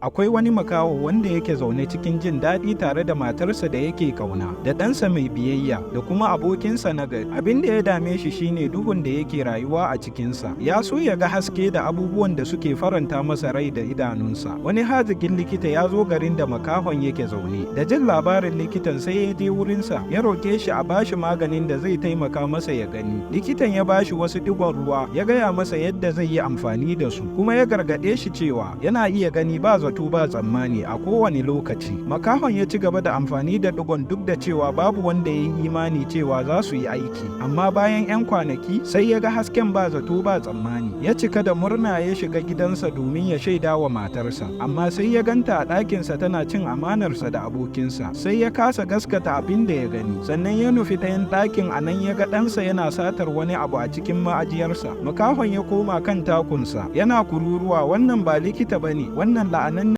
Akwai wani makaho wanda yake zaune cikin jin daɗi tare da matarsa da yake ƙauna, da ɗansa mai biyayya, da kuma abokinsa na gari. Abin da ya dame shi shine duhun da yake rayuwa a cikinsa. Ya so ya ga haske da abubuwan da suke faranta masa rai da idanunsa. Wani hazikin likita ya zo garin da makahon yake zaune. Da jin labarin likitan, sai ya je wurinsa, ya roƙe shi a bashi maganin da zai taimaka masa ya gani. Likitan ya bashi wasu digon ruwa, ya gaya masa yadda zai yi amfani da su, kuma ya gargaɗe shi cewa yana iya gani ba zato ba tsammani a kowane lokaci. Makahon ya ci gaba da amfani da digon duk da cewa babu wanda ya yi imani cewa za su yi aiki. Amma bayan 'yan kwanaki sai ya ga hasken ba zato ba tsammani. Ya cika da murna, ya shiga gidansa domin ya shaida wa matarsa. Amma sai ya ganta a ɗakinsa tana cin amanarsa da abokinsa. Sai ya kasa gaskata abin da ya gani. Sannan ya nufi ɗayan ɗakin, a nan ya ga ɗansa yana satar wani abu a cikin ma'ajiyarsa. Makahon ya koma kan takunsa yana kururuwa, "Wannan ba likita ba ne, wannan la'anannen